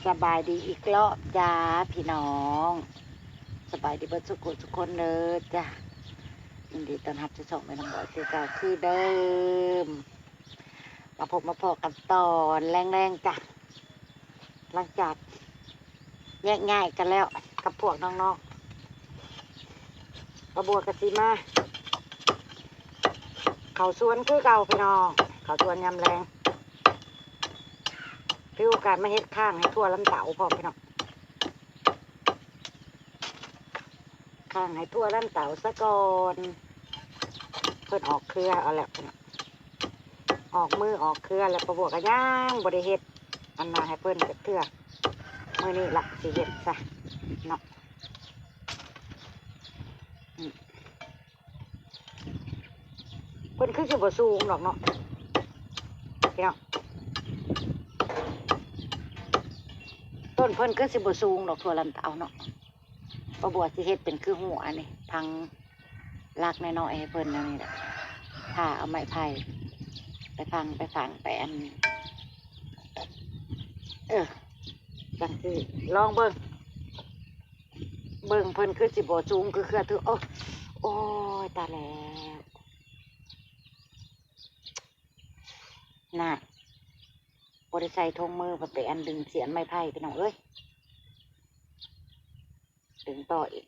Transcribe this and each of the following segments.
ສະບາຍດີອີກລອບຈ້າພີ່ນ້ອງ ສະບາຍດີເບິດສູ່ຜູ້ສູ່ຄົນເດີຈ້າ ຍິນດີຕ້ອນຮັບສູ່ຊ່ອງແມ່ນ້ອງບອຍຄືເກົ່າຄືເດີມ ມາພົບມາພໍ້ກັນຕອນແລງໆ ຈ້າ ຫຼັງຈາກແຍກຍ້າຍກັນແລ້ວກັບພວກນ້ອງໆ ປ້າບົວກະຊິມາເຂົ້າສວນຄືເກົ່າພີ່ນ້ອງ ເຂົ້າສວນຍາມແລງ ຖືໂອກາດມາເຮັດຄ້າງໃຫ້ທົ່ວລຳເຕົາພ້ອມພີ່ນ້ອງ ຄ້າງໃຫ້ທົ່ວລຳເຕົາສາກ່ອນ ເພິ່ນອອກເຄືອເອົາແລ້ວພີ່ນ້ອງ ອອກມືອອກເຄືອແລ້ວ ປ້າບົວກະຍັງບໍ່ໄດ້ເຮັດອັນນາໃຫ້ເພິ່ນຈັກເທື່ອ ມື້ນີ້ລະຊິເຮັດຊະເນາະ ອືມ. ເພິ່ນຄືຊິບໍ່ສູງດອກເນາະ ພີ່ນ້ອງ ຕົ້ນເພິ່ນຄືຊິບໍ່ສູງດອກທົ່ວລຳເຕົາເນາະ ປ້າບົວຊິເຮັດເປັນຄືຮົ້ວອັນນີ້ ພັງຫຼັກນ້ອຍໆ ໃຫ້ເພິ່ນອັນນີ້ແຫຼະ ຜ່າເອົາໄມ້ໄຜ່ໄປພັງໄປຝັງໄປອັນ ເອີ ຈັ່ງຊີ້ລອງເບິ່ງ ເບິ່ງເພິ່ນຄືຊິບໍ່ສູງຄືເຄືອຖື ໂອ້ ໂອ້ຍ ຕາຍແລ້ວ ນະ ບໍ່ໄດ້ໃສ່ຖົງມື ໄປອັນດຶງສຽນໄມ້ໄຜ່ພີ່ນ້ອງເອີຍ ດຶງຕໍ່ອີກ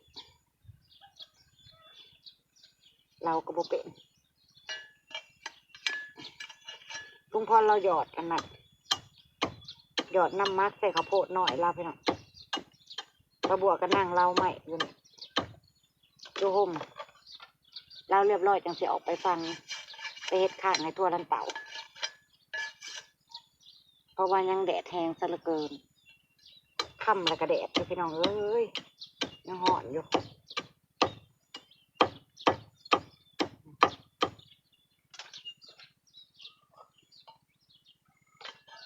ລາວກະບໍ່ເປັນ ລຸງພອນລາວຫຍອດອັນນັ້ນ ຫຍອດນ້ຳໝັກໃສ່ເຂົ້າໂພດນ້ອຍລາວພີ່ນ້ອງ ປ້າບົວກະນັ່ງລາວໄມ້ຢູ່ນີ້ ຢູ່ຮົ່ມ ລາວລຽບລ້ອຍຈັ່ງຊິອອກໄປຝັງ ໄປເຮັດຄ້າງໃຫ້ທົ່ວລຳເຕົາ ເພາະວ່າຍັງແດດແຮງຊະເຫຼືອເກີນ ຄ່ຳແລ້ວກະແດດຢູ່ພີ່ນ້ອງເອີຍ ຍັງຮ້ອນຢູ່.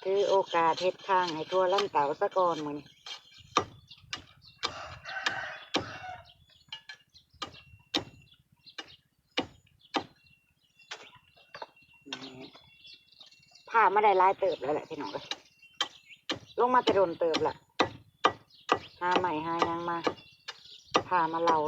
ຖືໂອກາດເຮັດຄ້າງໃຫ້ທົ່ວລຳເຕົາສາກ່ອນມື້ນີ້ ຜ່າມາໄດ້ຫຼາຍເຕີບແລ້ວແຫຼະພີ່ນ້ອງເອີຍ ລົງມາແຕ່ດົນເຕີບແລ້ວ ຫາໄມ້ຫາຫຍັງມາ ຜ່າມາເລົາ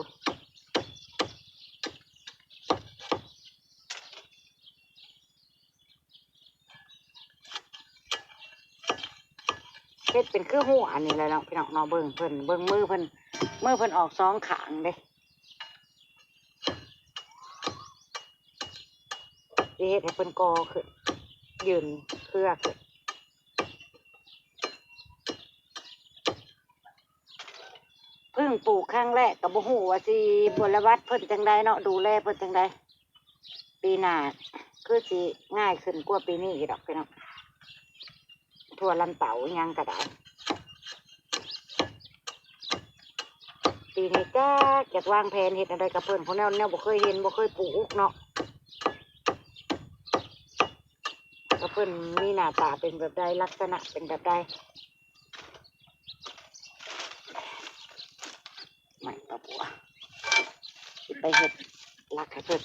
ເຮັດເປັນຄືຮູ້ອັນນີ້ແຫຼະເນາະພີ່ນ້ອງເນາະ ເບິ່ງເພິ່ນ ເບິ່ງມືເພິ່ນ ມືເພິ່ນອອກສອງຂ້າງເດ້ ຊິເຮັດໃຫ້ເພິ່ນກໍຂຶ້ນ ຍື່ນເຄືອຂຶ້ນ ເພິ່ງປູກຄັ້ງແລກກະບໍ່ຮູ້ວ່າຊິບົລະບັດເພິ່ນຈັ່ງໃດເນາະ ດູແລເພິ່ນຈັ່ງໃດ ປີໜ້າຄືຊິງ່າຍຂຶ້ນກວ່າປີນີ້ອີກດອກພີ່ນ້ອງ ທົ່ວລຳເຕົາອີ່ຫຍັງກະໄດ້ ປີນີ້ຈັກຢາກວາງແຜນເຮັດແນວໃດກັບເພິ່ນ ເພາະແນວ ແນວບໍ່ເຄີຍເຫັນ ບໍ່ເຄີຍປູກເນາະ ວ່າເພິ່ນມີໜ້າຕາເປັນແບບໃດ ລັກສະນະເປັນແບບໃດ ໄມ້ປາບົວ ຊິໄປເຮັດຫຼັກໃຫ້ເພິ່ນ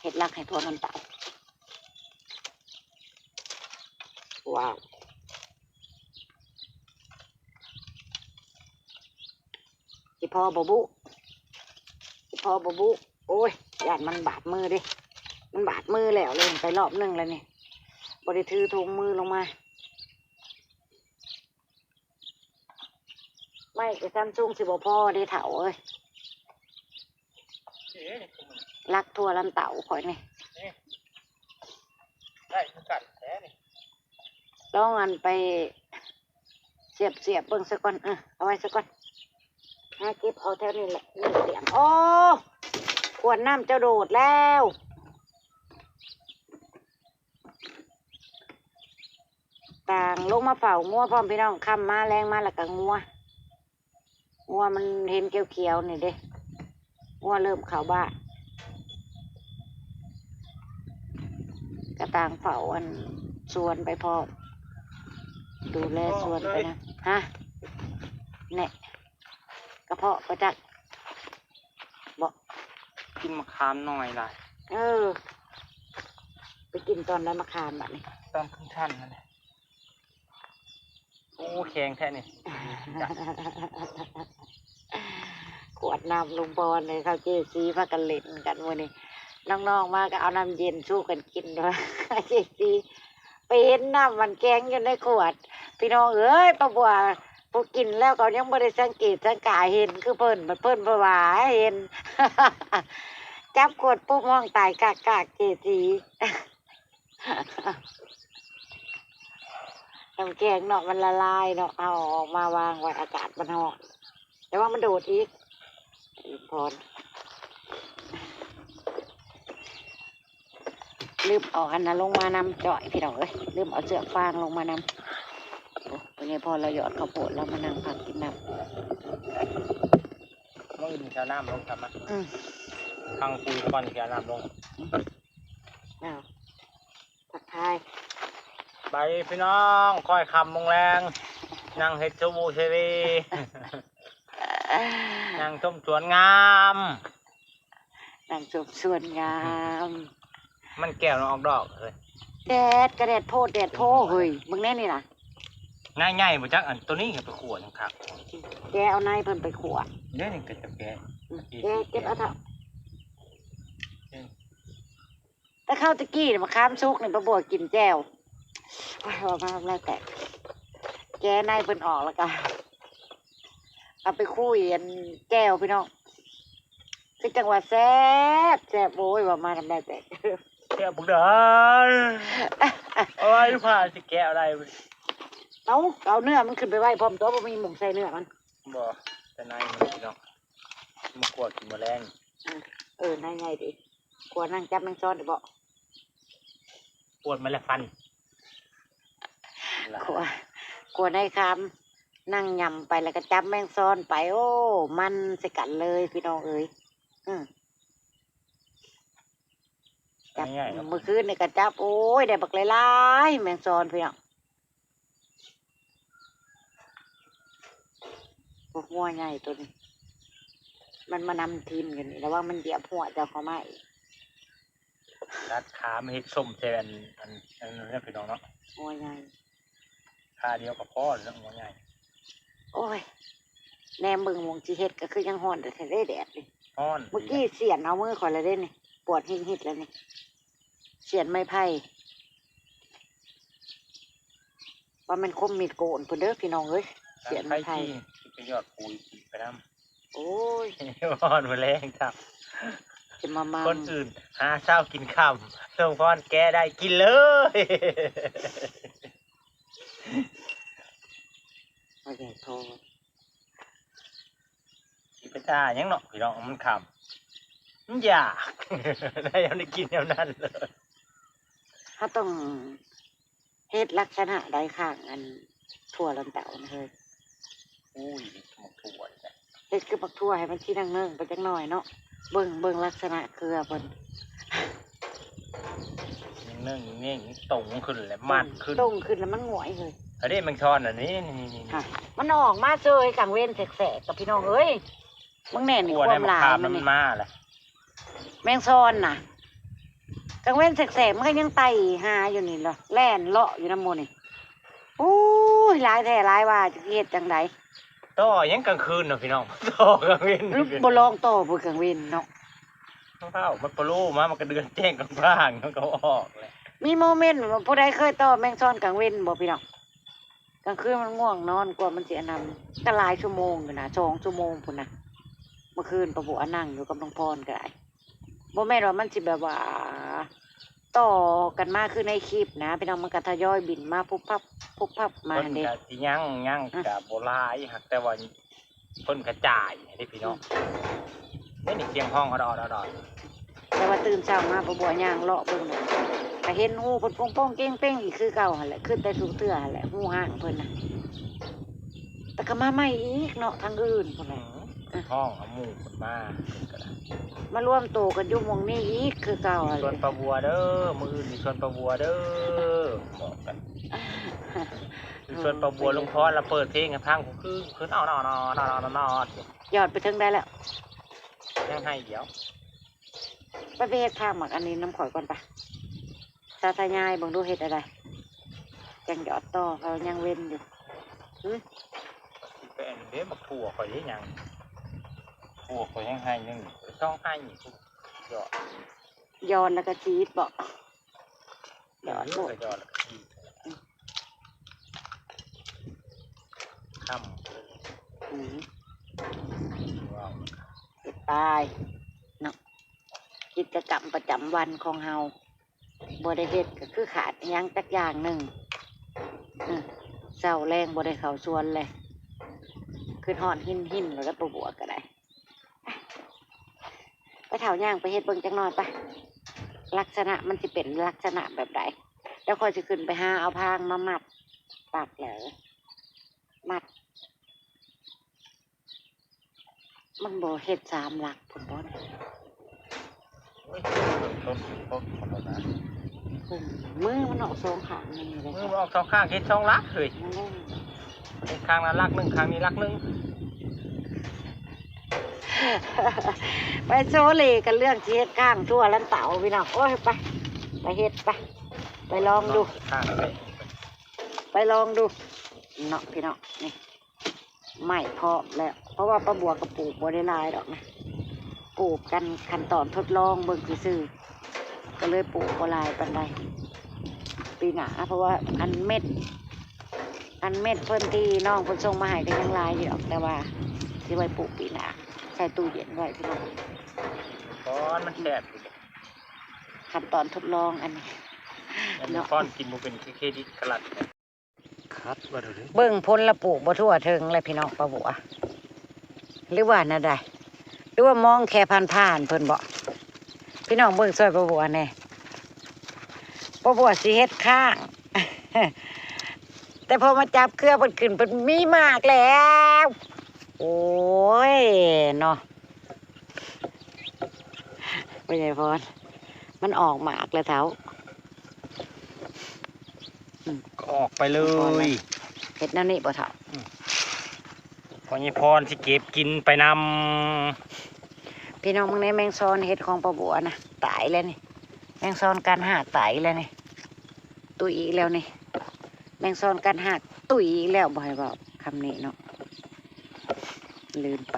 ເຮັດຫຼັກໃຫ້ທົ່ວນ້ຳເຕົາ ວ້າວ ຊິພໍບໍ່ບຸ ຊິພໍບໍ່ບຸ ໂອ້ຍ ຢ້ານມັນບາດມືເດ້ ມັນບາດມືແລ້ວ ເລີຍໄປຮອບໜຶ່ງແລ້ວນີ້ ບໍ່ໄດ້ຖືຖົງມືລົງມາ ໄມ້ກະຊັ້ນສູງຊິບໍ່ພໍເດ້ເຖົ້າເອີຍ ຫຼັກທົ່ວລຳເຕົາຂ້ອຍນີ້ ໄດ້ຄືກັນແທ້ນີ້ ລອງອັນໄປສຽບໆເບິ່ງຊະກ່ອນ ເອີ ເອົາໄວ້ຊະກ່ອນ ຫາເກັບເອົາແຖວນີ້ແຫຼະ ມີສຽງ ໂອ້ ຂວດນ້ຳເຈົ້າໂດດແລ້ວ ຕ່າງລົງມາເຝົ້າງົວພ້ອມພີ່ນ້ອງ ຄ່ຳມາແລງມາແລ້ວກະງົວ ງົວມັນເຫັນຂຽວໆນີ້ເດ້ ງົວເລີ່ມເຂົ້າບ້ານ ກະຕ່າງເຝົ້າອັນສວນໄປພ້ອມ ດູແລສວນໄປນຳ ຮະ ແນ່ ກະເພາະກະຈັກ ບໍ່ ກິນໝາກຂາມໜ້ອຍຫຼາຍ ເອີ ໄປກິນຕອນໃດໝາກຂາມບາດນີ້ ຕອນຂຶ້ນຊັ້ນຫັ້ນແຫຼະ ໂອ້ ແຂງແທ້ນີ້ ກວດນ້ຳລຸງພອນເລີຍ ເຂົາເຈຊີພາກັນຫຼິ້ນກັນມື້ນີ້ ນ້ອງໆມາກໍເອົານ້ຳເຢັນສູ່ກັນກິນ ເຈຊີ ໄປເຫັນນ້ຳມັນແຂງຢູ່ໃນຂວດ ພີ່ນ້ອງເອີຍ ປ້າບົວ ຜູ້ກິນແລ້ວກໍຍັງບໍ່ໄດ້ສັງເກດສັງກາ ເຫັນຄືເພິ່ນ ບັດເພິ່ນບໍ່ວ່າ ເຫັນ ຈັບຂວດປຸບ ຮ້ອງຕາຍກາກໆ ເຈຊີ. ນ້ຳແຂງເນາະ ມັນລະລາຍເນາະ ເຮົາເອົາອອກມາວາງໄວ້ ອາກາດມັນຮ້ອນ ແຕ່ວ່າມັນໂດດອີກ ລຸງພອນ ລືມເອົາອັນນັ້ນລົງມານຳ ຈ້ອຍ ພີ່ນ້ອງເອີຍ ລືມເອົາເຊືອກຟາງລົງມານຳ ໂອ້ ພໍ່ໃຫຍ່ພອນລາວຢອດເຂົ້າໂພດ ລາວມານັ່ງພັກກິນນ້ຳ ມື້ອື່ນຊິເອົານ້ຳລົງ ທຳມາ ອືມ ພັງປູກ່ອນ ຊິເອົານ້ຳລົງ ອ້າວ ທັກທາຍ ໄປພີ່ນ້ອງ ຄ່ອຍຄ່ຳໂມງແລງ ນັ່ງເຮັດໂຊໂວເຊເວ ນັ່ງຊົມສວນງາມ ນັ່ງຊົມສວນງາມ ມັນແກ້ວນະອອກດອກເຮີ້ຍ ແດດກະແດດໂພດແດດໂພເຮີ້ຍ ເບິ່ງແນ່ນີ້ນະ ໃນໃຫຍ່ບໍ່ຈັກ ອັນໂຕນີ້ໄປຂົ້ວຍັງຄັກ ແກະເອົາໃນເພິ່ນໄປຂົ້ວ ເດ້ນີ້ກໍຈະແກະ ອືມ ແກະເກັບເອົາເຖົ້າ ອືມ ແຕ່ຄາວຕະກີ້ນີ້ ມະຂາມສຸກນີ້ ປ້າບົວກິນແຈ່ວ ໂອ້ຍ ເວົ້າມານ້ຳລາຍແຕກ ແກະໃນເພິ່ນອອກ ແລ້ວກໍເອົາໄປຄຸຍອັນແຈ່ວ ພີ່ນ້ອງ ຄືຈັ່ງວ່າແຊບ ແຊບ ໂອ້ຍ ເວົ້າມານ້ຳລາຍແຕກ ແຊບບັກໃດ ເອົາໄວ້ພາຊິແກະເອົາໄດ້ ເອົາ ເອົາເນື້ອມັນຂຶ້ນໄປໄວ້ພ້ອມຕົວ ບໍ່ມີໝ່ອງໃສ່ເນື້ອມັນ ບໍ່ ແຕ່ໃນມັນ ພີ່ນ້ອງ ມາຂົ້ວກິນມື້ແລງ ເອີ ໃນໃຫຍ່ຕິ ຂົ້ວນັ່ງຈັບແມງຊອນໄດ້ບໍ່ ປວດມາແລ້ວຟັນ ຂົ້ວ ຂົ້ວໃນຄາມ ນັ່ງຫຍ້ຳໄປ ແລ້ວກໍຈັບແມງຊອນໄປ ໂອ້ ມັນໃສ່ກັນເລີຍ ພີ່ນ້ອງເອີຍ ອື ຈັບ ງ່າຍໆ ມື້ຄືນນີ້ກໍຈັບ ໂອ້ຍ ໄດ້ບັກຫຼາຍໆ ແມງຊອນ ພີ່ນ້ອງ ໂອ້ ງົວໃຫຍ່ໂຕນີ້ ມັນມານຳທີມຢູ່ນີ້ ລະວັງມັນຢຽບຫົວເຈົ້າເຂົ້າມາອີກ ຕັດຂາມາເຮັດສົ້ມແທນ ອັນ ອັນນັ້ນ ພີ່ນ້ອງເນາະ ງົວໃຫຍ່ ຂາດຽວກໍພໍແລ້ວ ງົວໃຫຍ່ ໂອ້ຍ ແນມເບິ່ງໝ່ອງຊິເຮັດກໍຄືຍັງຮ້ອນແທ້ໆເດ້ ແດດນີ້ ຮ້ອນ ມື້ກີ້ສຽນເອົາມືຂ້ອຍແລ້ວເດ້ນີ້ ປວດຮີດໆແລ້ວນີ້ ສຽນໄມ້ໄຜ່ ວ່າແມ່ນຄົມມີດໂກນພຸ້ນເດີພີ່ນ້ອງເອີຍ ສຽນໄມ້ໄຜ່ ໄປຢອດປຸຍກິນໄປນຳ ໂອ້ຍ ຮ້ອນມື້ແລງຄັບ ຈະມາມັ່ງ ຄົນອື່ນຫາເຊົ້າກິນຄ່ຳ ສົມພອນແກະໄດ້ກິນເລີຍ ພໍ່ໃຫຍ່ທອດ ຊິໄປທ່າຫຍັງເນາະ ພີ່ນ້ອງ ມັນຄ່ຳ ມັນຢາກ ໄດ້ຢາມໄດ້ກິນຍາມນັ້ນເລີຍ ເຮົາຕ້ອງເຮັດລັກສະນະໃດຂ້າງອັນຖົ່ວລັນເຕົານະເຮີ້ຍ ໂອ້ຍ ໝາກຖົ່ວນີ້ແຫຼະ ເຮັດຄືໝາກຖົ່ວໃຫ້ມັນຊິນັ່ງໆໄປຈັກໜ້ອຍເນາະ ເບິ່ງ ເບິ່ງລັກສະນະເຄືອເພິ່ນ ເນີ່ງໆ ຕົງຂຶ້ນແລ້ວມັດຂຶ້ນ ຕົງຂຶ້ນແລ້ວມັນຫງວຍເຮີ້ຍ ອັນນີ້ແມງຊອນອັນນີ້ ນີ້ໆ ມັນອອກມາເຊີຍກາງເວັນແສກໆ ກັບພີ່ນ້ອງເອີຍ ເບິ່ງແນ່ນີ້ ຄວາມຫຼາຍມັນນີ້ ມາແລ້ວ ແມງຊອນນະ ກາງເວັນແສກໆ ມັນກໍຍັງໄຕ່ຫາຢູ່ນີ້ລະ ແລ່ນເລາະຢູ່ນຳໝູ່ນີ້ ໂອ້ຍ ຫຼາຍແທ້ຫຼາຍວ່າ ຈັກຊິເຮັດຈັ່ງໃດ ຕໍ່ຫຍັງກາງຄືນເນາະພີ່ນ້ອງ ຕໍ່ກາງເວັນ ບໍ່ລອງຕໍ່ເບິ່ງກາງເວັນເນາະ ເອົາມັນປະໂລມາ ມັນກໍເດືອນແຈ້ງກາງພາງ ມັນກໍອອກແຫຼະ ມີໂມເມັນວ່າຜູ້ໃດເຄີຍຕໍ່ແມງຊອນກາງເວັນບໍ່ພີ່ນ້ອງ? ກາງຄືນມັນງ່ວງນອນ ກວ່າມັນຊິອັນນັ້ນ ກໍຫຼາຍຊົ່ວໂມງຢູ່ນະ ສອງຊົ່ວໂມງພຸ້ນນະ ເມື່ອຄືນປາບົວນັ່ງຢູ່ກັບນ້ອງພອນກໍໄດ້ ບໍ່ແມ່ນວ່າມັນຊິແບບວ່າຕໍ່ກັນມາຄືໃນຄລິບນະພີ່ນ້ອງ ມັນກໍທະຍອຍບິນມາປຸບປັບ ປຸບປັບມາຫັ້ນເດ້ ເພິ່ນກໍຊິຍັງ ຍັງກໍບໍ່ຫຼາຍ ຫາກແຕ່ວ່າ ເພິ່ນກະຈ່າຍໃຫ້ເດ້ພີ່ນ້ອງ ເດ້ນີ້ສຽງຮ້ອງອອດໆ ແຕ່ວ່າຕື່ນເຊົ້າມາ ປ້າບົວຍ່າງເລາະເບິ່ງ ກະເຫັນຫູເພິ່ນໂປ່ງໆເປັງໆອີກຄືເກົ່າຫັ້ນແຫຼະ ຄືແຕ່ສູ່ເທື່ອຫັ້ນແຫຼະ ຫູຫ້າງເພິ່ນນະ ແຕ່ກະມາໃໝ່ອີກເນາະ ທາງອື່ນພຸ້ນແຫຼະ ຮ້ອງເອົາໝູ່ເພິ່ນມາ ເພິ່ນກະໄດ້ ມາລວມໂຕກັນຢູ່ໝ່ອງນີ້ອີກຄືເກົ່າ ຢູ່ສວນປ້າບົວເດີ ມື້ອື່ນຢູ່ສວນປ້າບົວເດີ ບອກກັນ ຢູ່ສວນປ້າບົວ ລຸງພອນລະເປີດເພງໃຫ້ຟັງ ຄື ຄືນອດໆ ຍອດໄປເຖິງໃດແລ້ວ? ຍັງໃຫ້ດຽວ ໄປ ໄປເຮັດຄາກໝາກອັນນີ້ນຳຂ້ອຍກ່ອນປະ ສາທະຍາຍເບິ່ງດູເຮັດແນວໃດ ຈັ່ງຢອດຕໍ່ ເຂົາຍັງເວັ້ນຢູ່ ໄປອັນເດ້ ໝາກຖົ່ວຂ້ອຍເຮັດຫຍັງ? ຖົ່ວຂ້ອຍຍັງໄຮ່ໜຶ່ງ ສອງໄຮ່ນີ້ ຢອດ ຢອນແລ້ວກໍສີດບໍ? ຢອດໂລດ ເອີ ຢອດແລ້ວກໍສີດ ອືມ ຄ່ຳ ອືມ ເຮັດໄປເນາະ ກິດຈະກຳປະຈຳວັນຂອງເຮົາ. ບໍ່ໄດ້ເຮັດກໍຄືຂາດອີ່ຫຍັງຈັກຢ່າງໜຶ່ງ. ເອີ ເຊົາແລງບໍ່ໄດ້ເຂົ້າສວນເລີຍ ຄຶດຮອດຫິນໆ ແລ້ວ ປາບົວກໍໄດ້. ໄປເຖົ້າ ຍ່າງໄປເຮັດເບິ່ງຈັກໜ່ອຍໄປ ລັກສະນະມັນຊິເປັນລັກສະນະແບບໃດ. ແລ້ວຂ້ອຍຊິຂຶ້ນໄປຫາເອົາພາງມາມັດ ປັກແລ້ວມັດ. ມັນບໍ່ເຮັດສາມຫຼັກພຸ້ນບໍ? ໂອ້ຍ ຕົ້ນ ຕົ້ນຂອງມັນນະ ພຸ້ນ ມືມັນອອກສອງຂ້າງນີ້ເດ້ ມືມັນອອກສອງຂ້າງ ເຮັດສອງຫຼັກເຮີ້ຍ. ເຮັດຂ້າງລະຫຼັກໜຶ່ງ ຂ້າງນີ້ຫຼັກໜຶ່ງ. ໄປໂຊເລກັນເລື່ອງຊິເຮັດກ້າງທົ່ວລັນເຕົາ ພີ່ນ້ອງ. ໂອ້ຍ ໄປ ໄປເຮັດ ໄປ ໄປລອງດູ ໄປລອງດູເນາະ ພີ່ນ້ອງ. ນີ້ ໄມ້ພ້ອມແລ້ວ ເພາະວ່າປາບົວກໍປູກບໍ່ໄດ້ຫຼາຍດອກນະ ປູກກັນຂັ້ນຕອນທົດລອງເບິ່ງຊື່ໆ ກໍເລີຍປູກບໍ່ຫຼາຍປານໃດປີໜ້າ. ເພາະວ່າອັນເມັດ ອັນເມັດເພິ່ນທີ່ນ້ອງເພິ່ນສົ່ງມາໃຫ້ກໍຍັງຫຼາຍຢູ່ດອກ ແຕ່ວ່າຊິໄວ້ປູກປີໜ້າ ໃສ່ຕູ້ເຢັນໄວ້ ພີ່ນ້ອງ. ກ້ອນມັນແຊບຢູ່ ຂັ້ນຕອນທົດລອງອັນນີ້ ອັນນີ້ ເນາະ ກ້ອນກິນບໍ່ເປັນ ຄືເຄດິດຂະລັດ. ຄັດວ່າເດີ ເບິ່ງພົນລະປູກບໍ່ທົ່ວເຖິງແຫຼະພີ່ນ້ອງ ປາບົວ ຫຼືວ່າແນວໃດ? ຫຼືວ່າມອງແຄ່ຜ່ານໆເພິ່ນບໍ? ພີ່ນ້ອງເບິ່ງຊ່ອຍປາບົວແດ່ ປາບົວຊິເຮັດຄ້າງ ແຕ່ພໍມາຈັບເຄືອເພິ່ນຂຶ້ນ ເພິ່ນມີໝາກແລ້ວ. ໂອ້ຍເນາະ ພໍ່ໃຫຍ່ພອນ ມັນອອກໝາກແລ້ວເຖົ້າ. ອືມ ກໍອອກໄປເລີຍ ເຮັດແນວນີ້ບໍ່ເຖົ້າ? ອືມ ພໍ່ໃຫຍ່ພອນຊິເກັບກິນໄປນຳ. ພີ່ນ້ອງເບິ່ງແດ່ ແມງຊອນເຫັດຂອງປາບົວນະ ຕາຍແລ້ວນີ້ ແມງຊອນກັດຮາກຕາຍແລ້ວນີ້ ຕຸຍອີກແລ້ວນີ້ ແມງຊອນກັດຮາກຕຸຍອີກແລ້ວ. ບໍ່ໃຫ້ເວົ້າຄຳນີ້ເນາະ ລືມໄປ.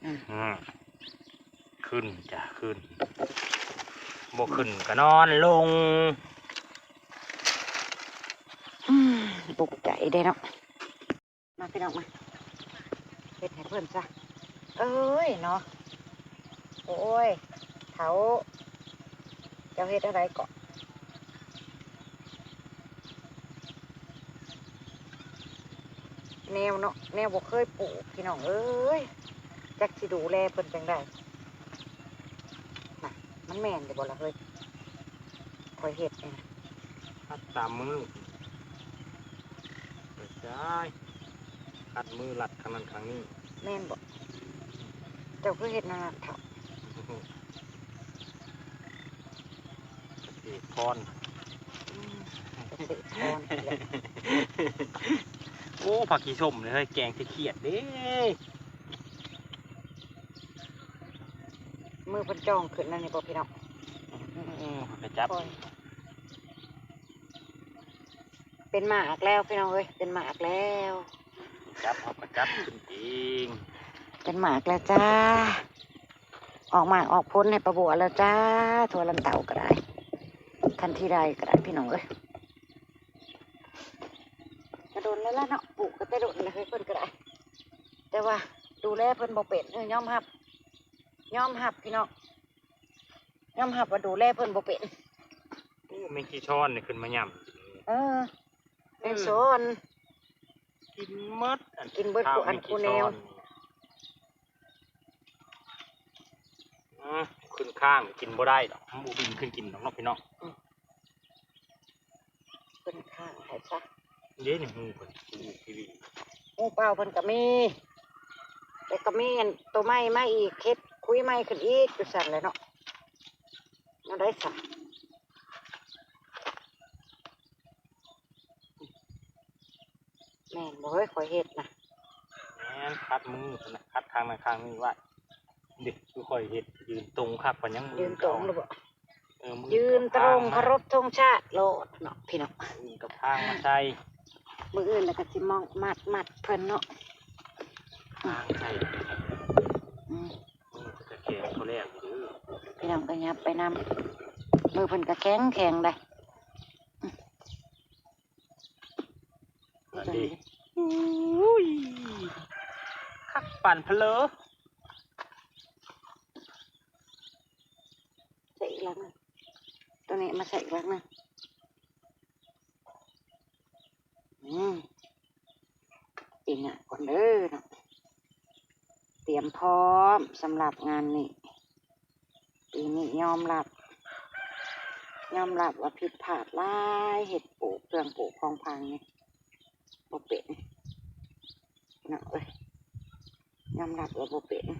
ອືມ ອືມ ຂຶ້ນຈ້ະ ຂຶ້ນ ບໍ່ຂຶ້ນກໍນອນລົງ. ອືມ ຕົກໃຈເດ້ເນາະ. ມາພີ່ນ້ອງມາ ເຮັດໃຫ້ເພິ່ນຊະ. ເອີຍເນາະ ໂອ້ຍ ເຖົ້າ ເຈົ້າເຮັດແນວໃດເກາະ? ແນວເນາະ ແນວບໍ່ເຄີຍປູກ ພີ່ນ້ອງເອີຍ ຈັກຊິດູແລເພິ່ນຈັ່ງໃດນະ. ມັນແມ່ນຢູ່ບໍ່ລະເຮີ້ຍ ຂ້ອຍເຮັດນີ້ນະ? ຮັດຕາມມື ໄປຊາຍ ຄັດມືລັດຂ້າງນັ້ນຂ້າງນີ້. ແມ່ນບໍ່? ເຈົ້າຄືເຮັດແນວນັ້ນເຖົ້າ? ກະເສດພອນ ອືມ ກະເສດພອນແຫຼະ. ໂອ້ ຜັກຂີ້ສົ້ມເລີຍ ແກງໃສ່ຂຽດເດ້. ມືເພິ່ນຈ່ອງຂຶ້ນນັ້ນນີ້ບໍ່ພີ່ນ້ອງ? ອືມ ໄປຈັບ ເປັນໝາກແລ້ວພີ່ນ້ອງເອີຍ ເປັນໝາກແລ້ວ. ຈັບ ເຮົາກໍຈັບຂຶ້ນເອງ ເປັນໝາກແລ້ວຈ້າ ອອກໝາກອອກຜົນໃຫ້ປາບົວແລ້ວຈ້າ. ທົ່ວລັນເຕົາກໍໄດ້ ທັນທີໃດກໍໄດ້ພີ່ນ້ອງເອີຍ. ກະດົນແລ້ວລະເນາະ ປູກກໍແຕ່ດົນແລ້ວເຮີ້ຍ ເພິ່ນກໍໄດ້ ແຕ່ວ່າດູແລເພິ່ນບໍ່ເປັນ. ເອີ ຍອມຮັບ ຍອມຮັບພີ່ນ້ອງ ຍອມຮັບວ່າດູແລເພິ່ນບໍ່ເປັນ. ໂອ້ ແມງຈີຊອນນີ້ຂຶ້ນມາຫຍ້ຳ. ເອີ ແມງຊອນ ກິນໝົດ ອັນ ກິນເບິດ ຂ້າວ ອັນ ແມງຈີຊອນ ຄູ່ແນວ. ອືມ ຂຶ້ນຂ້າງກິນບໍ່ໄດ້ດອກ ມັນບໍ່ບິນຂຶ້ນກິນດອກເນາະພີ່ນ້ອງ. ອືມ ເພິ່ນຂ້າງໃຫ້ຊະ. ເດ້ນີ້ ຫູເພິ່ນ ຫູທີ່ ຫູເປົ່າເພິ່ນກໍມີ ແຕ່ກໍມີອັນໂຕໃໝ່ມາອີກ ເຮັດຄຸຍໃໝ່ຂຶ້ນອີກ ຢູ່ຊັ້ນແຫຼະເນາະ. ແນວໃດຊະ? ແມ່ນບໍ່ເຮີ້ຍ ຂ້ອຍເຮັດນະ? ແມ່ນ ຂັດມືພຸ້ນນະ ຂັດຂ້າງນັ້ນຂ້າງນີ້ໄວ້. ເດັກຄືຂ້ອຍເຮັດ ຢືນຕົງຄັກປານຫຍັງ. ຢືນຕົງແລ້ວບໍ? ເອີ ຢືນຕົງເຄົາລົບທົງຊາດໂລດເນາະພີ່ນ້ອງ. ອື່ນກັບທາງມາໃສ່ ມື້ອື່ນແລ້ວກໍຊິມາມັດ ມັດເພິ່ນເນາະ ວາງໃສ່ ອືມ ມືເພິ່ນກໍແຂງພໍແລ້ວເດີ ພີ່ນ້ອງກໍຫຍັບໄປນຳ ມືເພິ່ນກໍແຂງ ແຂງໄດ໋ ອືມ ນັ້ນເດ້ ອຸ້ຍ ຄັກປານພະເລີ ໃສ່ອີກຫຼັງໜຶ່ງ ຕົວນີ້ມາໃສ່ອີກຫຼັງໜຶ່ງ ອືມ ປີໜ້າກ່ອນເດີເນາະ ຕຽມພ້ອມສຳລັບງານນີ້ ປີນີ້ຍອມຮັບ ຍອມຮັບວ່າຜິດພາດຫຼາຍ ເຮັດປູກເຄື່ອງປູກຂອງຝັງນີ້ບໍ່ເປັນ ເນາະເອີຍ ຍອມຮັບວ່າບໍ່ເປັນ ນີ້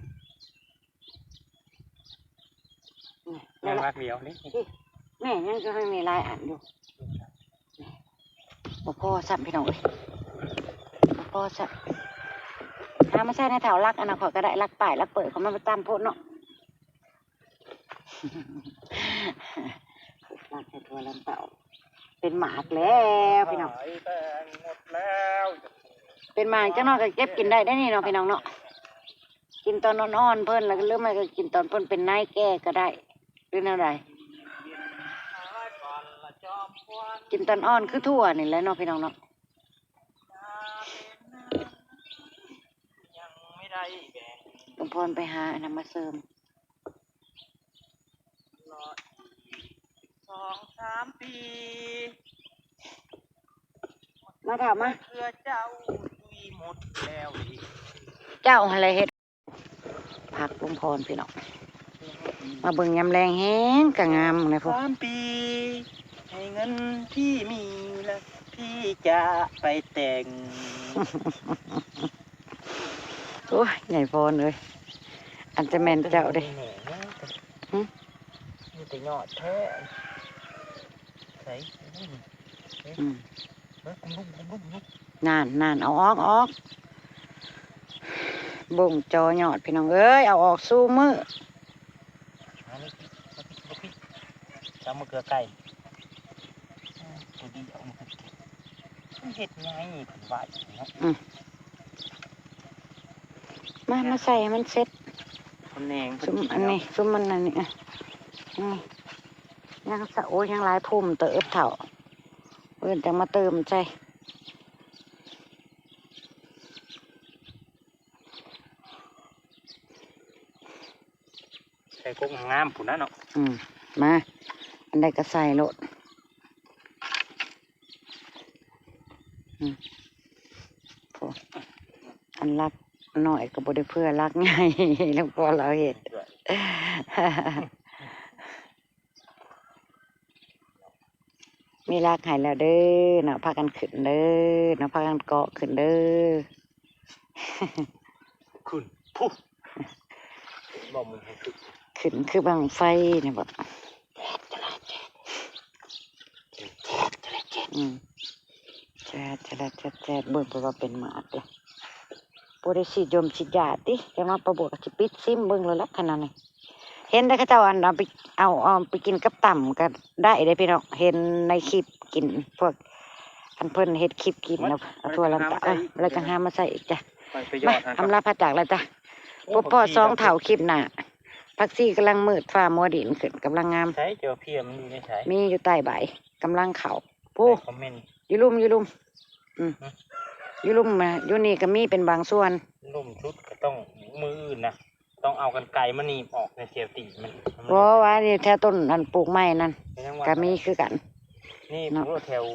ຍັງຫຼັກດຽວນີ້ ນີ້ ແມ່ຍັງກໍຍັງມີຫຼາຍອັນຢູ່ ບໍ່ພໍຊ້ຳພີ່ນ້ອງເອີຍ ບໍ່ພໍຊ້ຳ ຫາມາໃສ່ໃນເຖົ້າຫຼັກອັນນັ້ນຂ້ອຍກໍໄດ້ ຫຼັກປ້າຍ ຫຼັກເປີດ ຂ້ອຍມັນບໍ່ຈຳໂພດເນາະ ລັກໃຫ້ທົ່ວລຳເຕົ້າ ເປັນໝາກແລ້ວພີ່ນ້ອງ ຂາຍແຕ່ງໝົດແລ້ວ ເປັນໝາກ ຈັກໜ້ອຍກໍເກັບກິນໄດ້ເດ້ນີ້ເນາະ ພີ່ນ້ອງເນາະ ກິນຕອນອ່ອນໆເພິ່ນ ແລ້ວກໍ ຫຼື ແມ່ນກໍກິນຕອນເພິ່ນເປັນໃນແກ່ກໍໄດ້ ຫຼືແນວໃດ ກິນຕອນອ່ອນຄືຖົ່ວນີ້ແຫຼະເນາະ ພີ່ນ້ອງເນາະ ຍັງບໍ່ໄດ້ແບ່ງ ສົມພອນໄປຫາອັນນັ້ນມາເສີມ ລໍອີກສອງສາມປີ ມາຖາມມາ ເພື່ອເຈົ້າ ເຈົ້າຫັ້ນແຫຼະເຮັດ ຜັກລຸງພອນພີ່ນ້ອງ ມາເບິ່ງຍາມແລງແຮງກະງາມແຫຼະພຸ້ນ ສາມປີ ໃຫ້ເງິນທີ່ມີ ແລ້ວທີ່ຈະໄປແຕ່ງ ໂອ້ຍ ຍາຍພອນເອີຍ ອັນຈະແມ່ນເຈົ້າເດ້ ຫຶ ມີແຕ່ຍອດແທ້ ໃສ ອືມ ເບິ່ງ ກຸມລຸມ ກຸມລຸມ ນານ ນານ ເອົາອອກ ເອົາອອກ ບົ້ງຈໍຍອດ ພີ່ນ້ອງເອີຍ ເອົາອອກສູ່ມື້ ມານີ້ ມານີ້ ມານີ້ ເອົາມາເກືອໄກ່ ອືມ ຕົວດຽວ ມັນເຮັດຫຍັງນີ້ ເພິ່ນວ່າຢູ່ເນາະ ອືມ ມາ ມາໃສ່ໃຫ້ມັນເສັດ ຄົນແນງ ຊຸມອັນນີ້ ຊຸມມັນອັນນີ້ ອະ ນີ້ ຍັງສະ ໂອ້ຍ ຍັງຫຼາຍພຸ້ມເຕີບເຖົ້າ ເພິ່ນຈັ່ງມາເຕີມໃສ່ ໃສ່ກົກງາມໆພຸ້ນນະເນາະ ອືມ ມາ ອັນໃດກໍໃສ່ໂລດ ອືມ ໂອ້ ອັນຫຼັກນ້ອຍກໍບໍ່ໄດ້ເພື່ອຫຼັກໃຫຍ່ ແລ້ວພໍລາວເຮັດ ມີຫຼັກໃຫ້ແລ້ວເດີເນາະ ພາກັນຂຶ້ນເດີເນາະ ພາກັນເກາະຂຶ້ນເດີ ຂຶ້ນພຸ້ນ ບໍ່ ມັນໃຫ້ຂຶ້ນ ຂຶ້ນຄືບັ້ງໄຟນີ້ບໍ ອືມ ແຈດ ແຈດ ແຈດ ເບິ່ງ ເພິ່ນວ່າເປັນໝາກເດ້ ບໍ່ໄດ້ສີດຢົມສີດຢາຕິ ຈັ່ງວ່າປ້າບົວກໍຊິປິດຊິມເບິ່ງໂລດແຫຼະ ຂະໜາດນີ້ ເຫັນແຕ່ເຂົາເຈົ້າອັນເອົາໄປ ເອົາ ເອົາໄປກິນກັບຕຳກໍໄດ້ເດ້ພີ່ນ້ອງ ເຫັນໃນຄລິບກິນ ພວກ ອັນເພິ່ນເຮັດຄລິບກິນນະ ເອົາຖົ່ວລັນຕະ ເອີ ແລ້ວຈັ່ງຫາມາໃສ່ອີກຈ້ະ ມາ ອຳລາພາຈາກແລ້ວຈ້ະ ພົບພໍ້ສອງເຖົ້າຄລິບໜ້າ ຜັກຊີກຳລັງມືດຟ້າມົວດິນຂຶ້ນ ກຳລັງງາມ ໃສ ເຈົ້າເພຍມັນຢູ່ໃນໃສ ມີຢູ່ໃຕ້ໃບ ກຳລັງເຂົ້າ ຜູ້ ໃນຄອມເມັນ ຢູ່ລຸ່ມ ຢູ່ລຸ່ມ ອືມ ຢູ່ລຸ່ມນະ ຢູ່ນີ້ກໍມີເປັນບາງສ່ວນ ລຸ່ມສຸດກໍຕ້ອງ ມື້ອື່ນນະ ຕ້ອງເອົາກັນໄກມາໜີບອອກໃນແຖວຕີນມັນ ບໍ່ ວ່າຢູ່ແຖວຕົ້ນອັນປູກໄມ້ນັ້ນ ກໍມີຄືກັນ ນີ້ເນາະ ແຖວ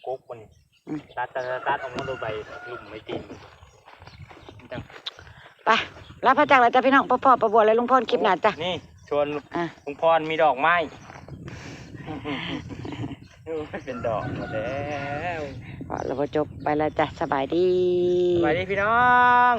ກົກມັນ ອືມ ຕັດ ຕັດ ຕັດ ຕັດອອກໝົດໂລດ ໃບລຸ່ມໃບຕີນມັນຈັ່ງ ໄປ ລາພາຈາກແລ້ວຈ້ະພີ່ນ້ອງ ພໍ້ປ້າບົວ ແລະ ລຸງພອນຄລິບໜ້າຈ້ະ ນີ້ ສວນ ອ່ະ ລຸງພອນມີດອກໄມ້ ໂອ້ຍ ເປັນດອກໝົດແລ້ວ ເວົ້າແລ້ວບໍ່ຈົບ ໄປແລ້ວຈ້ະ ສະບາຍດີ ສະບາຍດີພີ່ນ້ອງ.